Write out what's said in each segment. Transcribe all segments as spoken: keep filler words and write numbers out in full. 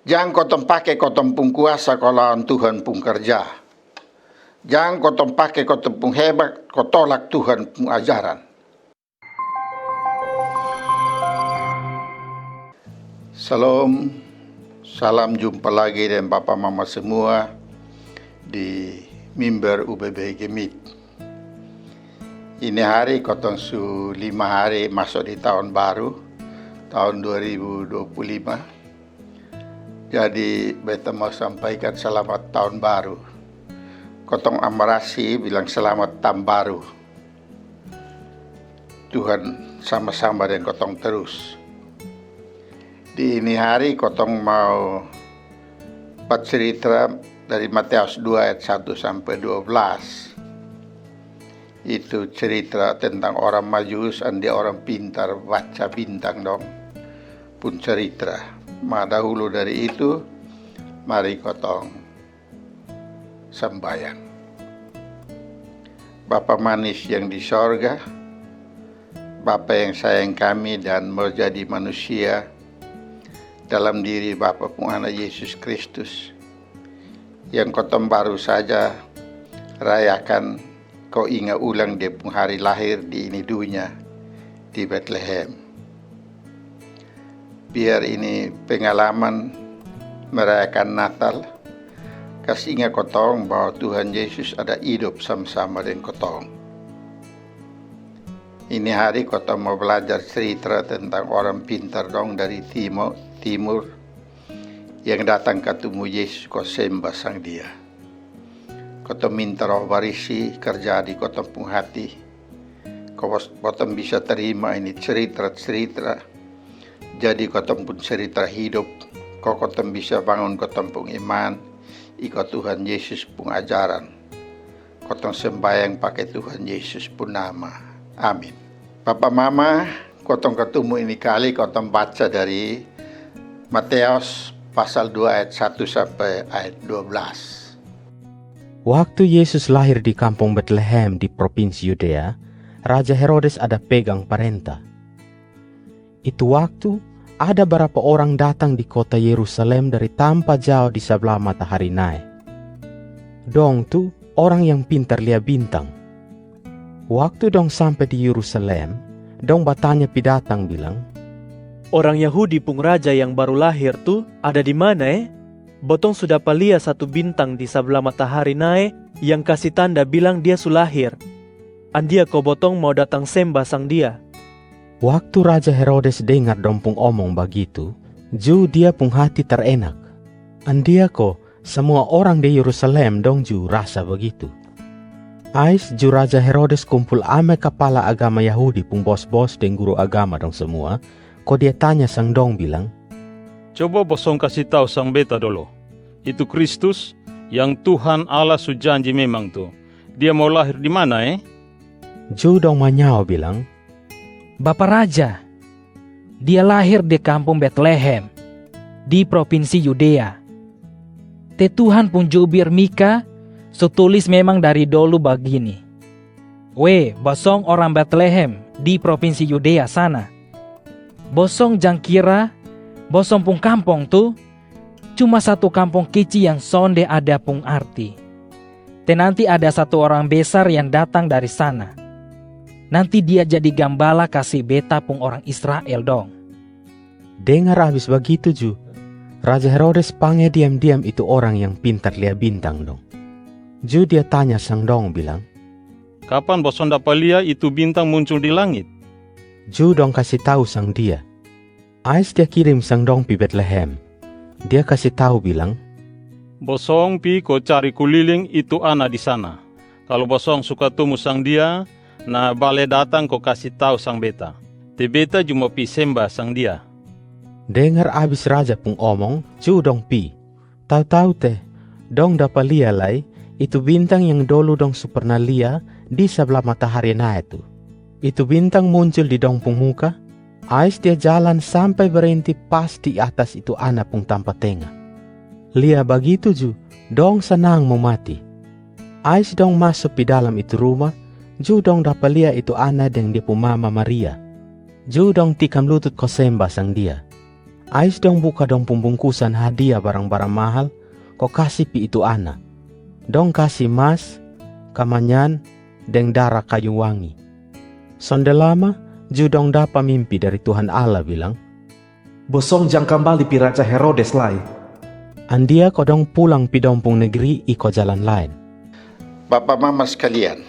Jang kotong pake kotong pung kuasa ko lawan Tuhan pung karja. Jang kotong pake kotong pung hebat ko tolak Tuhan pung ajaran. Salom, salam jumpa lagi deng bapa mama semua di mimbar U B B Gemit. Ini hari kotong su lima hari maso di taon baru, taon dua ribu dua puluh lima. Jadi beta mau sampaikan selamat taon baru. Kotong ambarasi bilang selamat taon baru. Tuhan sama-sama deng kotong terus. Di ini hari kotong mau bacerita dari Matius dua ayat satu sampe dua belas. Itu cerita tentang orang Majus, andia orang pintar baca bintang dong pung cerita. Ma dahulu dari itu, mari kotong sambayang. Bapa manis yang di sorga, Bapa yang sayang kami dan mau jadi manusia dalam diri Bapa pung Anak Yesus Kristus, yang kotong baru saja rayakan ko inga ulang dia pung hari lahir di ini dunya di Betlehem. Biar ini pengalaman merayakan Natal kasi inga kotong bahwa Tuhan Yesus ada idop sama-sama deng kotong. Ini hari kotong mau belajar cerita tentang orang pintar dong dari timo, timur yang datang katumu Yesus ko semba sang dia. Kotong minta Roh Barisi karja di kotong pung hati. Ko bos-, kotong bisa tarima ini cerita-cerita. Jadi kotong pung cerita hidup. Ko kotong bisa bangun kotong pung iman. Iko Tuhan Yesus pung ajaran. Kotong sembayang pake Tuhan Yesus pung nama. Amin. Papa mama, kotong katumu ini kali kotong baca dari Mateos pasal dua ayat satu sampe ayat dua belas. Waktu Yesus lahir di kampung Betlehem di propinsi Yudea, Raja Herodes ada pegang parenta. Itu waktu, ada barapa orang datang di kota Yerusalem dari tampa jao di sabla matahari nae. Dong tu orang yang pintar lia bintang. Waktu dong sampe di Yerusalem, dong batanya pi datang bilang, "Orang Yahudi pung raja yang baru lahir tu ada di mana e? Botong su dapa lia satu bintang di sabla matahari nae yang kasi tanda bilang dia su lahir. Andia ko botong mau datang semba sang dia." Waktu Raja Herodes dengar dong pung omong bagitu, ju dia pung hati tarenak. Andia ko samua orang di Yerusalem dong ju rasa bagitu. Ais ju Raja Herodes kumpul ame kapala agama Yahudi pung bos-bos deng guru agama dong samua, ko dia tanya sang dong bilang, "Coba bosong kasi tau sang beta dolo, itu Kristus yang Tuhan Allah su janji memang tu, dia mau lahir di mana e?" Ju dong manyao bilang, "Bapa Raja, dia lahir di kampung Betlehem, di propinsi Yudea. Te Tuhan pung jubir Mika su tulis memang dari dolu bagini, 'We, bosong orang Betlehem di propinsi Yudea sana, bosong jang kira bosong pung kampong tu cuma satu kampong kici yang sonde ada pung arti. Te nanti ada satu orang besar yang datang dari sana. Nanti dia jadi gambala kasi beta pung orang Israel dong.'" Dengar abis bagitu ju, Raja Herodes pange diam-diam itu orang yang pintar lia bintang dong. Ju dia tanya sang dong bilang, "Kapan bosong dapa lia itu bintang muncul di langit?" Ju dong kasi tau sang dia. Ais dia kirim sang dong pi Betlehem. Dia kasi tau bilang, "Bosong pi ko cari kuliling itu ana di sana. Kalo bosong su katumu sang dia, na bale datang ko kasi tau sang beta. Te beta ju mau pi semba sang dia." Dengar abis raja pung omong, ju dong pi. Tau-tau te, dong dapa lia lai itu bintang yang dolu dong su perna lia di sabla matahari nae tu. Itu bintang muncul di dong pung muka, ais dia jalan sampe berenti pas di atas itu ana pung tampa tenga. Lia bagitu ju, dong sanang mo mati. Ais dong maso pi dalam itu ruma, ju dong dapa lia itu ana deng dia pung mama Maria. Ju dong tikam lutut ko semba sang dia. Ais dong buka dong pung bungkusan hadia barang-barang mahal ko kasi pi itu ana. Dong kasi mas, kamanyan, deng dara kayu wangi. Sonde lama, ju dong dapa mimpi dari Tuhan Allah bilang, "Bosong jang kambali pi Raja Herodes lai." Andia ko dong pulang pi dong pung negri iko jalan laen. Bapa mama skalian,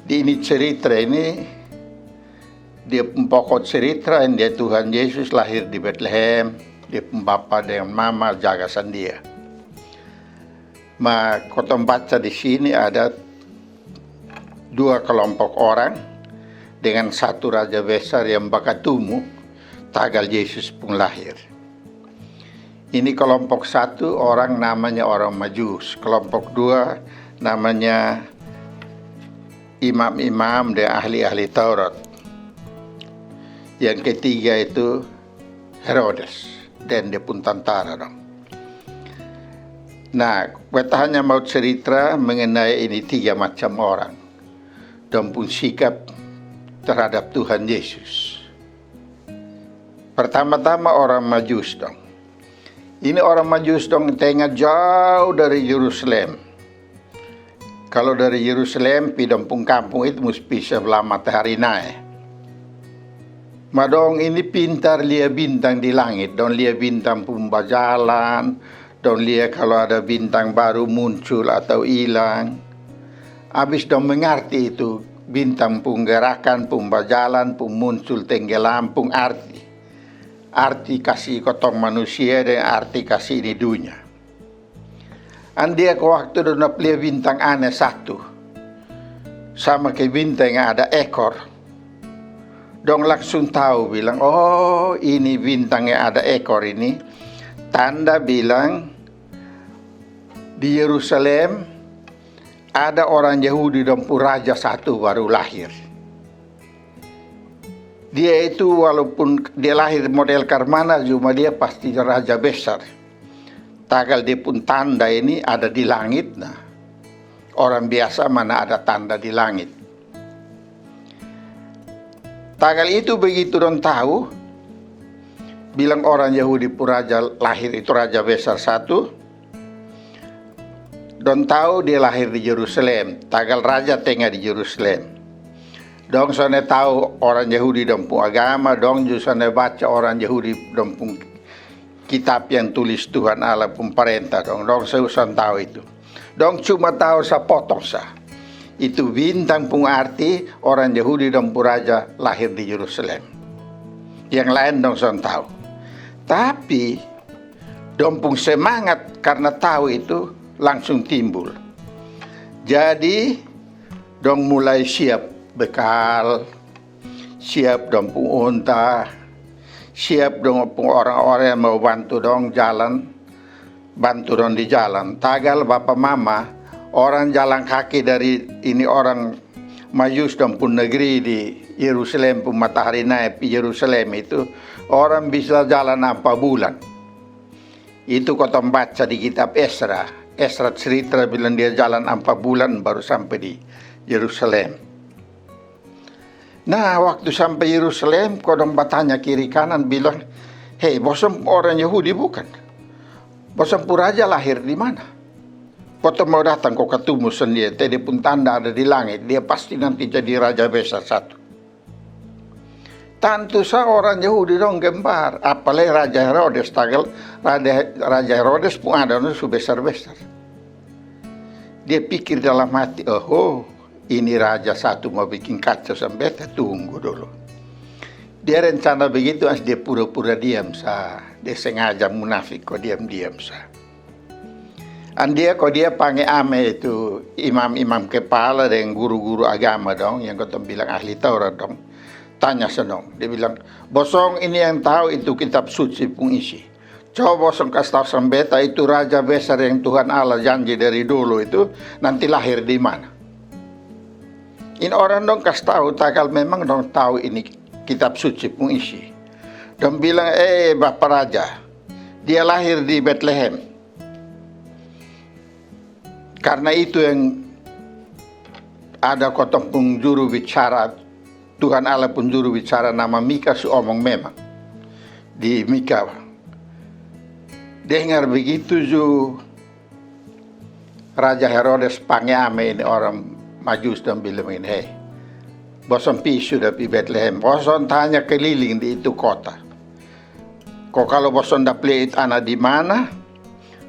di ini ceritra ini, dia pung poko ceritra yang dia Tuhan Yesus lahir di Betlehem, dia pung bapa dengan mama jaga sandia. Ma kotong baca di sini ada dua kelompok orang dengan satu raja besar yang bakatumu tagal Yesus pung lahir. Ini kelompok satu orang namanya orang Majus, kelompok dua namanya imam-imam dan ahli-ahli Taurat. Yang ketiga itu Herodes dan dia pun tantara dong. Nah, beta hanya mau cerita mengenai ini tiga macam orang. Dong pun sikap terhadap Tuhan Yesus. Pertama-tama orang Majus dong. Ini orang Majus dong tenga jauh dari Yerusalem. Kalau dari Yerusalem pi dong pung kampung itu mus pi sebelah matahari nae. Ma dong ini pintar lia bintang di langit, dong lia bintang pung bajalan, dong lia kalau ada bintang baru muncul atau ilang. Abis dong mengarti itu bintang pung gerakan, pung bajalan, pung muncul, tenggelam, pung arti. Arti kasi kotong manusia dan arti kasi ini dunia. Andia ko waktu dong dapa lia bintang ane satu sama ke bintang yang ada ekor, dong langsung tau bilang, "Oh, ini bintang yang ada ekor ini tanda bilang di Yerusalem ada orang Yahudi dong pung raja satu baru lahir." Dia itu walaupun dia lahir model karmana, cuma dia pasti raja besar. Tagal dia pun tanda ini ada di langit, nah. Orang biasa mana ada tanda di langit. Tagal itu begitu dong tahu, bilang orang Yahudi pun raja lahir itu raja besar satu, dong tahu dia lahir di Yerusalem, tagal raja tengah di Yerusalem. Dong sone tahu orang Yahudi dong pun agama, dong ju sone baca orang Yahudi dong pun kitab yang tulis Tuhan Allah pun parenta dong, dong susah tahu itu. Dong cuma tahu sapotong sa. Itu bintang pun arti orang Yahudi dong pun raja lahir di Yerusalem. Yang lain dong son tahu. Tapi dong pung semangat karena tahu itu langsung timbul. Jadi dong mulai siap bekal, siap dong pung unta, siap dong pung orang-orang yang mau bantu dong jalan, bantu dong di jalan. Tagal bapa mama, orang jalan kaki dari ini orang Majus dong pung negeri di Yerusalem pung matahari nae pi Yerusalem itu, orang bisa jalan ampa bulan. Itu kotong baca di kitab Esra. Esra cerita bilang dia jalan ampa bulan baru sampai di Yerusalem. Nah, waktu sampai Yerusalem, ko dong batanya kiri kanan bilang, "Hei, bosong orang Yahudi bukan? Bosong pung raja lahir di mana? Kotong mau datang ko katumu sendiri, te dia pun tanda ada di langit, dia pasti nanti jadi raja besar satu." Tantu sa orang Yahudi dong gembar, apalai Raja Herodes, tagal Raja, Raja Herodes pun ada dong su besar-besar. Dia pikir dalam hati, "Oho, ini raja satu mau bikin kacau sama beta, tunggu dulu." Dia rencana begitu, as dia pura-pura diam sa, dia sengaja munafik ko diam-diam sa. Andia ko dia pange ame itu imam-imam kepala deng guru-guru agama dong, yang kotong bilang ahli Taurat dong. Tanya sa dong, dia bilang, "Bosong ini yang tahu itu kitab suci pung isi. Coba bosong kas tahu sang beta itu raja besar yang Tuhan Allah janji dari dulu itu nanti lahir di mana?" Ini orang dong kas tahu, tagal memang dong tahu ini kitab suci pung isi. Dong bilang, "Eh, bapa raja, dia lahir di Betlehem." Karena itu yang ada kotong pung juru bicara, Tuhan Allah pung juru bicara nama Mika su omong memang. di Mika. Dengar begitu ju Raja Herodes pange ame ini orang Majus dan bilang ini, "Hei, bosong pi sudah pi Betlehem, bosong tanya keliling di itu kota. Ko kalau bosong dapa lia itu ana di mana,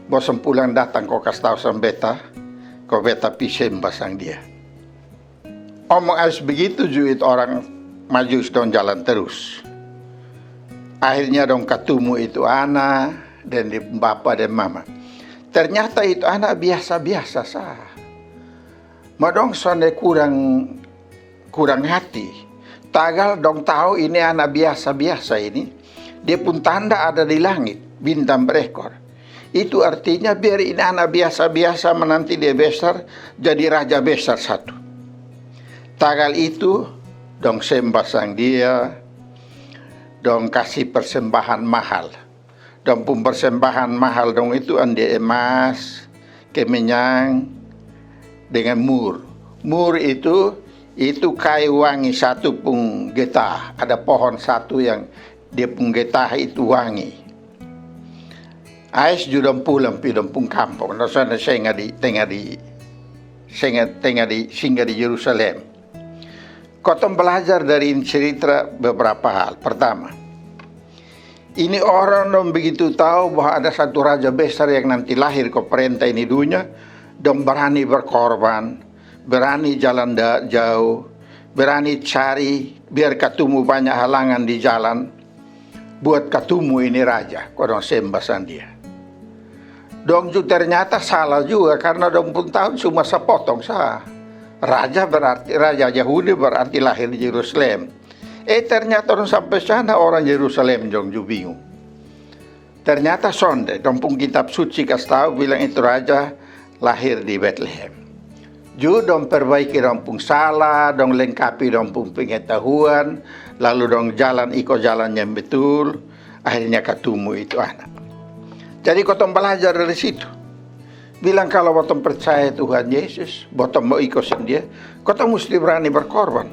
bosong pulang datang ko kas tau sang beta, ko beta pi semba sang dia." Omong abis begitu ju itu orang Majus dong jalan terus. Akhirnya dong katumu itu ana dan di bapa dan mama. Ternyata itu ana biasa-biasa sa. Ma dong sonde kurang, kurang hati. Tagal dong tau ini ana biasa-biasa ini, dia pung tanda ada di langit, bintang berekor. Itu artinya biar ini ana biasa-biasa, ma nanti dia besar jadi raja besar satu. Tagal itu dong semba sang dia, dong kasi persembahan mahal. Dong pung persembahan mahal dong itu andia emas, kemenyang, dengan mur. Mur itu, itu kayu wangi satu pung getah. Ada pohon satu yang dia pung getah itu wangi. Ais ju dong pulang pi dong pung kampung, dong sana senga di, tenga di, senga, tenga di, singga di Yerusalem. Kotong balajar dari ini cerita beberapa hal. Pertama, ini orang dong begitu tau bahwa ada satu raja besar yang nanti lahir ko perenta ini dunia, dong barani berkorban, barani jalan da-, jauh, barani cari, biar katumu banyak halangan di jalan, buat katumu ini raja, ko dong semba sang dia. Dong ju ternyata salah juga, karna dong pung tau cuma sapotong sa. Raja berarti, raja Yahudi berarti lahir di Yerusalem. Eh, ternyata dong sampe sana orang Yerusalem dong ju bingung. Ternyata sonde, dong pung kitab suci kas tau bilang itu raja lahir di Betlehem. Ju dong perbaiki dong pung salah, dong lengkapi dong pung pengetahuan, lalu dong jalan iko jalan yang betul, akhirnya katumu itu ana. Jadi kotong balajar dari situ. Bilang kalo botong percaya Tuhan Yesus, botong mau iko sang dia, kotong musti barani berkorban.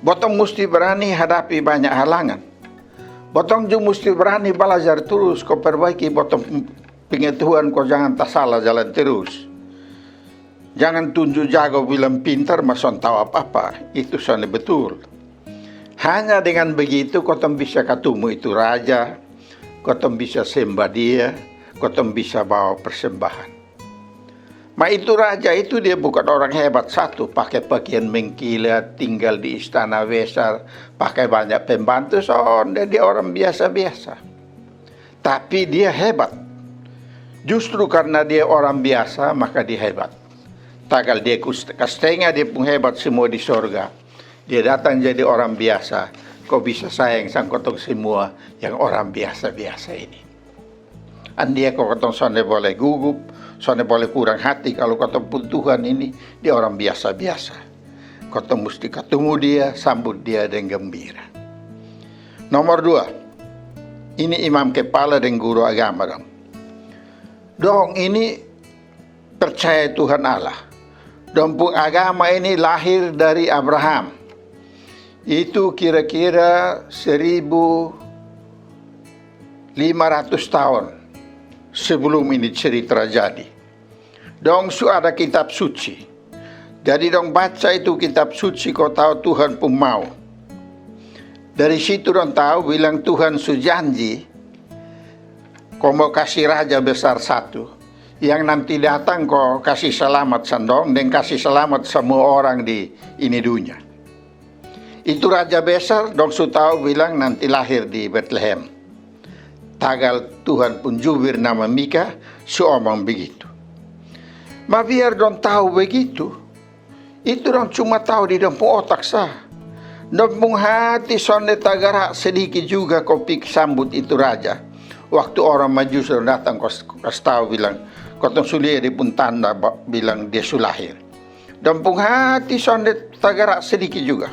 Botong musti barani hadapi banyak halangan. Botong ju musti barani balajar terus ko perbaiki botong pengetahuan ko jangan tasala jalan terus. Jangan tunju jago bilang pintar ma son tau apa-apa. Itu sonde betul. Hanya dengan begitu kotong bisa katumu itu raja, kotong bisa semba dia, kotong bisa bawa persembahan. Ma itu raja itu dia bukan orang hebat satu, pake pakian mengkilat, tinggal di istana besar, pake banyak pembantu, sonde, dia orang biasa-biasa. Tapi dia hebat. Justru karna dia orang biasa, maka dia hebat. Tagal dia kus-, kastenga dia pung hebat semua di sorga. Dia datang jadi orang biasa. Ko bisa sayang sang kotong semua yang orang biasa-biasa ini. Andia ko kotong sonde bole gugup, sonde bole kurang hati kalo kotong pung Tuhan ini dia orang biasa-biasa. Kotong musti katumu dia, sambut dia deng gembira. Nomor dua, ini imam kepala deng guru agama dong. Dong ini percaya Tuhan Allah. Dong pung agama ini lahir dari Abraham. Itu kira-kira seribu lima ratus taon sebelum ini cerita jadi. Dong su ada kitab suci. Jadi dong baca itu kitab suci ko tau Tuhan pung mau. Dari situ dong tau bilang Tuhan su janji ko mau kasi raja besar satu yang nanti datang ko kasi salamat sang dong deng kasi salamat samua orang di ini dunia. Itu raja besar dong su tau bilang nanti lahir di Betlehem. Tagal Tuhan pung jubir nama Mika su omong begitu. Ma biar dong tau begitu, itu dong cuma tau di dong pung otak sa. Dong pung hati sonde tagarak sedikit juga ko pi sambut itu raja. Waktu orang Majus dong datang ko kas tau bilang, kotong su lia dia pung tanda ba-, bilang dia su lahir. Dong pung hati sonde tagarak sedikit juga.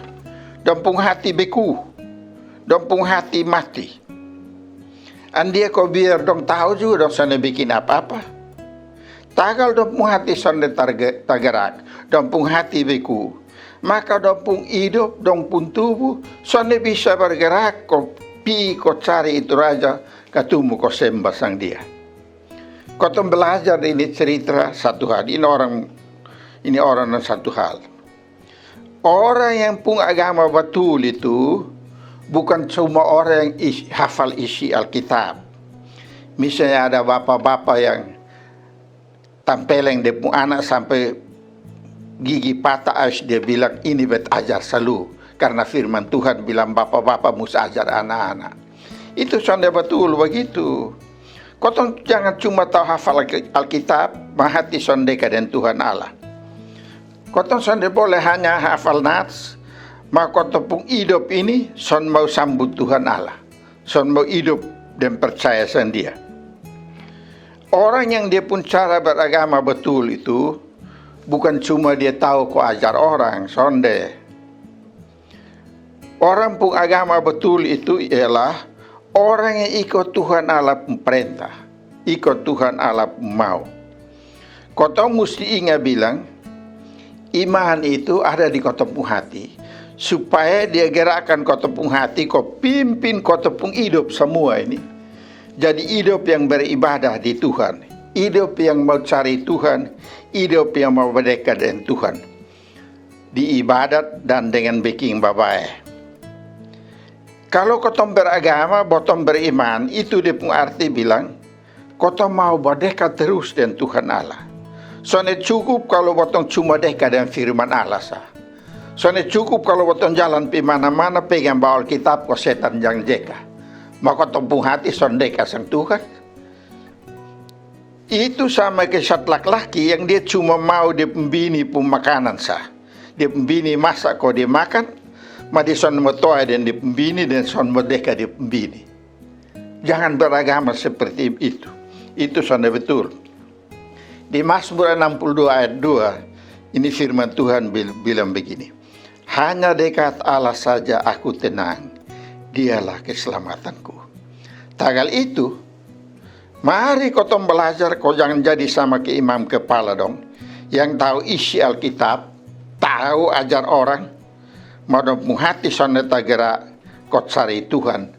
Dong pung hati beku. Dong pung hati mati. Andia ko biar dong tau juga dong sonde bikin apa-apa. Tagal dong pung hati sonde targe-, tagarak, dong pung hati beku, maka dong pung idop, dong pung tubu sonde bisa bergerak ko pi ko cari itu raja, katumu ko semba sang dia. Kotong belajar ini cerita satu hal, ini orang, ini orang yang satu hal. Orang yang pung agama betul itu bukan cuma orang yang isi, hafal isi Alkitab. Misalnya ada bapak-bapak yang tampeleng dia pung anak sampai gigi patah, ais dia bilang, "Ini bet ajar salu, karena firman Tuhan bilang bapak-bapak mus ajar anak-anak." Itu sonde betul begitu. Kotong jangan cuma tahu hafal Alki-, Alkitab, ma hati son deka deng Tuhan Allah. Kotong sonde boleh hanya hafal nats, ma kotong pung idop ini son mau sambut Tuhan Allah, son mau idop deng percaya sang Dia. Orang yang dia pung cara beragama betul itu bukan cuma dia tahu ko ajar orang, sonde. Orang pung agama betul itu ialah orang yang iko Tuhan Allah pung perintah, iko Tuhan Allah pung mau. Kotong musti inga bilang, iman itu ada di kotong pung hati, supaya dia gerakkan kotong pung hati, ko pimpin kotong pung idop samua ini. Jadi idop yang beribadah di Tuhan, idop yang mau cari Tuhan, idop yang mau berdekat dengan Tuhan. Di ibadat dan dengan beking babae. Kalo kotong beragama, botong beriman, itu dia pung arti bilang, kotong mau badeka terus deng Tuhan Allah. Sonde cukup kalo botong cuma deka deng firman Allah sa. Sonde cukup kalo botong jalan pi mana-mana pegang bawa Alkitab ko setan jang jeka. Ma kotong pung hati sonde deka sang Tuhan. Itu sama ke sat laki-laki yang dia cuma mau dia pung bini pung makanan sa. Dia pung bini masak ko dia makan, ma dia son mo toa deng dia pung bini deng son mo deka dia pung bini. Jangan beragama seperti itu. Itu sonde betul. Di Mazmur enam puluh dua ayat dua, ini firman Tuhan bil-, bilang begini, "Hanya dekat Allah saja aku tenang, Dialah keselamatanku." Tagal itu, mari kotong belajar, ko jangan jadi sama ke imam kepala dong, yang tahu isi Alkitab, tahu ajar orang, ma dong pung hati sonde tagerak ko cari Tuhan,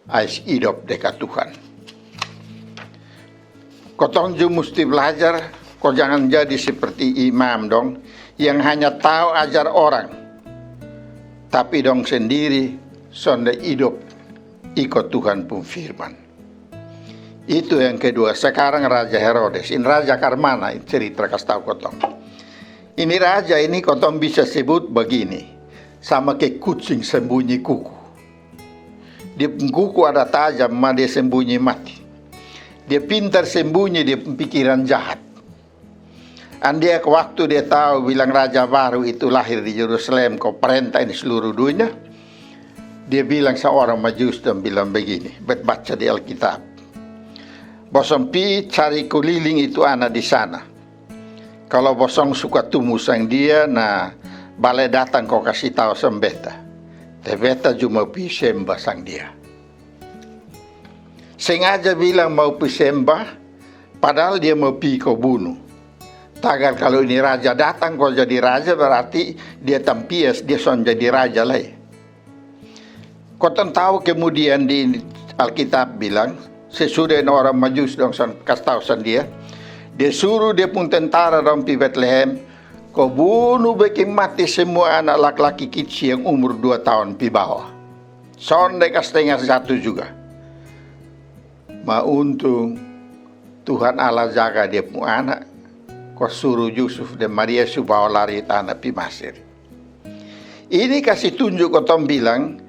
ais idop deka Tuhan. Kotong ju musti belajar, ko jangan jadi seperti imam dong, yang hanya tahu ajar orang, tapi dong sendiri sonde idop iko Tuhan pung firman. Itu yang kedua. Sekarang Raja Herodes, ini raja karmana, ini cerita kas tau kotong. Ini raja ini kotong bisa sebut begini, sama ke kucing sembunyi kuku. Dia pung kuku ada tajam, ma dia sembunyi mati. Dia pintar sembunyi dia pung pikiran jahat. Andia ke waktu dia tau bilang raja baru itu lahir di Yerusalem ko parenta ini seluruh dunia, dia bilang sang orang Majus dan bilang begini, bet baca di Alkitab, "Bosong pi cari kuliling itu ana di sana. Kalo bosong suka tumu sang dia, na bale datang ko kasi tau sang beta. Te beta ju mau pi semba sang dia." Sengaja bilang mau pi semba, padahal dia mau pi ko bunu. Tagal kalo ini raja datang ko jadi raja, berarti dia tampias, dia son jadi raja lai. Kotong tau kemudian di Alkitab bilang, sesudah ini orang Majus dong son kas tau sang dia, dia suru dia pung tentara dong pi Betlehem, ko bunu beking mati semua anak laki-laki kici yang umur dua taon pi bawa. Sonde kas tenga satu juga. Ma untung Tuhan Allah jaga dia pung anak, ko suru Yusuf deng Maria su bawa lari tana pi Masir. Ini kasi tunju kotong bilang,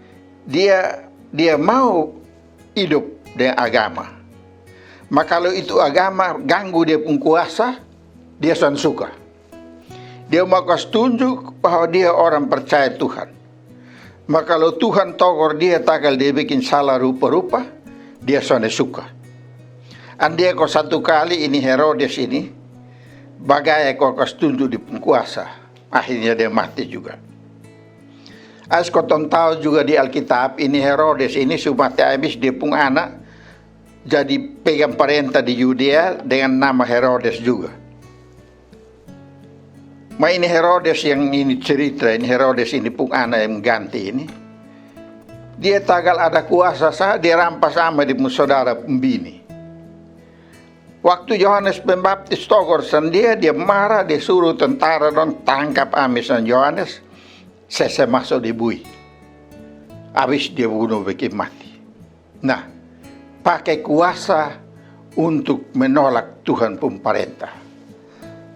dia, dia mau idop deng agama. Ma kalo itu agama ganggu dia pung kuasa, dia son suka. Dia mau kas tunju bahwa dia orang percaya Tuhan. Ma kalo Tuhan togor dia tagal dia beking salah rupa-rupa, dia sonde suka. Andia ko satu kali ini Herodes ini bagaya ko kas tunju dia pung kuasa. Akhirnya dia mati juga. Ais kotong tau juga di Alkitab, ini Herodes ini su mati abis, dia pung anak jadi pegang parenta di Yudea dengan nama Herodes juga. Ma ini Herodes yang ini cerita, ini Herodes ini pung anak yang ganti ini. Dia tagal ada kuasa sa, dia rampas ama dia pung sodara pung bini. Waktu Yohanes Pembaptis togor sang dia, dia mara, dia suru tentara dong tangkap ami sang Yohanes, sese maso di bui. Abis dia bunu bekin mati. Nah, pake kuasa untuk menolak Tuhan pung parenta.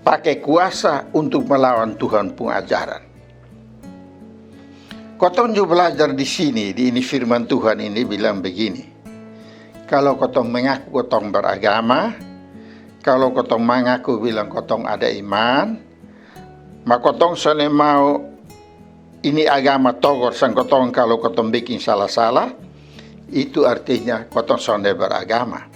Pake kuasa untuk melawan Tuhan pung ajaran. Kotong ju belajar di sini, di ini firman Tuhan ini bilang begini. Kalo kotong mengaku kotong beragama, kalo kotong mengaku bilang kotong ada iman, ma kotong sone mau ini agama togor sang kotong kalo kotong bikin sala-sala, itu artinya kotong sone beragama.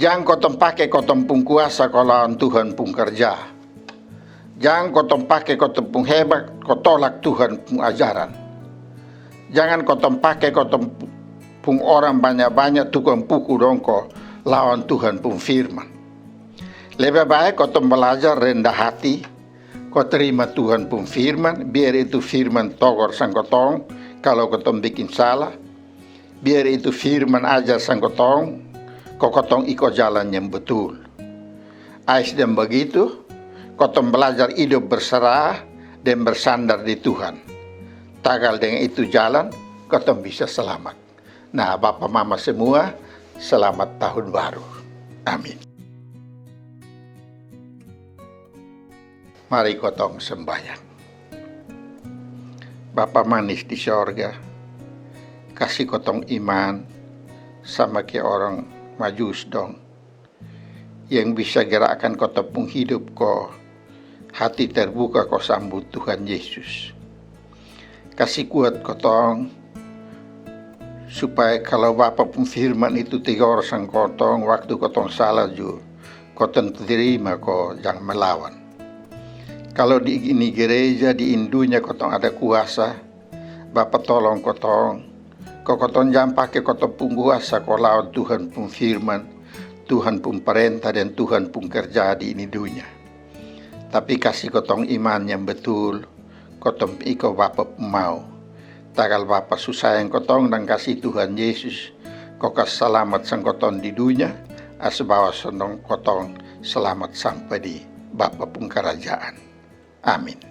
Jang kotong pake kotong pung kuasa ko lawan Tuhan pung karja. Jang kotong pake kotong pung hebat ko tolak Tuhan pung ajaran. Jangan kotong pake kotong pung orang banya-banya tukang puku dong ko lawan Tuhan pung firman. Lebe bae kotong balajar rendah hati, ko terima Tuhan pung firman, biar itu firman togor sang kotong kalo kotong bikin sala, biar itu firman ajar sang kotong ko kotong iko jalan yang betul. Ais deng bagitu, kotong balajar idop berserah deng bersandar di Tuhan. Tagal deng itu jalan, kotong bisa selamat. Nah, bapa mama semua, selamat tahun baru. Amin. Mari kotong sembahyang. Bapa manis di sorga, kasi kotong iman sama ke orang Majus dong, yang bisa gerakan kotong pung hidup ko hati terbuka ko sambut Tuhan Yesus. Kasi kuat kotong, supaya kalo bapa pung firman itu tigor sang kotong waktu kotong sala ju, kotong terima ko jang melawan. Kalo di ini gereja, di ini dunya kotong ada kuasa, bapa tolong kotong ko kotong jang pake kotong pung kuasa ko lawan Tuhan pung firman, Tuhan pung parenta deng Tuhan pung kerja di ini dunya. Tapi kasi kotong iman yang betul, kotong iko bapa pung mau. Tagal bapa su sayang kotong dang kasi Tuhan Yesus ko kas salamat sang kotong di dunya, ase bawa sang dong kotong salamat sampe di bapa pung karajaan. Amin.